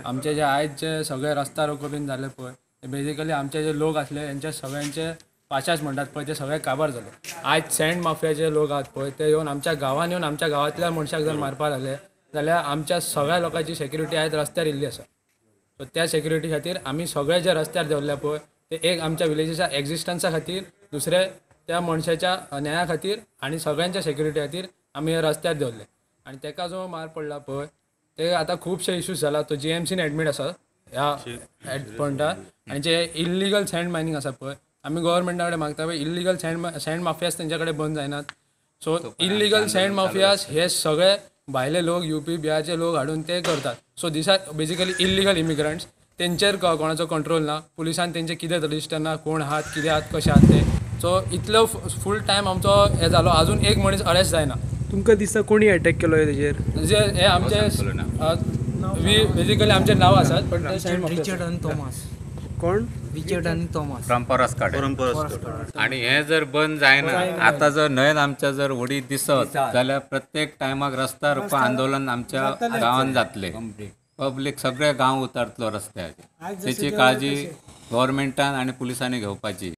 आमचे जे आयज जे सगळे रस्ता रोको बीन जाले पळय, ते बेजिकली आमचे जे लोक आसले तेंच्या सगळ्यांचे पाशास म्हणटात पळय ते सगळे काबार जाले. आयज सँड माफियाचे लोक आहात पळय ते येवन आमच्या गांवान येवन आमच्या गांवांतल्या मनशाक जर मारपाक लागले जाल्यार आमच्या सगळ्या लोकांची सेक्युरिटी आयज रस्त्यार येयल्ली आसा. सो त्या सेक्युरिटी खातीर आमी सगळे जे रस्त्यार देंवल्या पळय ते एक आमच्या विलेजीच्या एग्जिस्टन्सा खातीर, दुसरे त्या मनशाच्या न्याया खातीर आनी सगळ्यांच्या सेक्युरिटी खातीर आमी हे रस्त्यार देंवले. आनी तेका जो मार पडला पळय ते आतां खुबशे इश्यूज जाला. तो जीएमसीन एडमीट आसा ह्या पॉयंटार. आनी जे इल्लिगल सँड मायनींग आसा पळय, आमी गव्हर्मेंटा कडेन मागता पळय इल्लिगल सँड माफियाज तेंच्या कडेन बंद जायनात. सो इल्लिगल सँड माफियाज हे सगळे भायले लोक, युपी बिहारचे लोक हाडून ते करतात. So these are basically illegal immigrants. तेंचेर कोणाचो कंट्रोल ना, पुलिसान तेंचे कितें रजिस्टर ना, कोण आहात, कितें आहात, कशें आहात ते. सो इतलो फूल टायम आमचो हे जालो, अजून एक मनीस अरेस्ट जायना. तुमकां दिसता कोणी अटॅक केलो तेजेर? जे हे आमचे बेजिकली आमचे नांव आसात पण ते सँड माफिया. रिचर्ड आनी थॉमस. कोण? रिचर्ड आनी थॉमस फ्रॉम परसकाडे. आणि हे जर बंद जायना, आता जर न्हंयन आमच्या जर उडी दिसत जाल्यार प्रत्येक टायमाक रस्ता रोको आंदोलन आमच्या गांवान जातले. पब्लीक सगळे गांव उतारतलो रस्त्यार. तेची काळजी गव्हर्मेंटान आनी पुलिसांनी घेवपाची.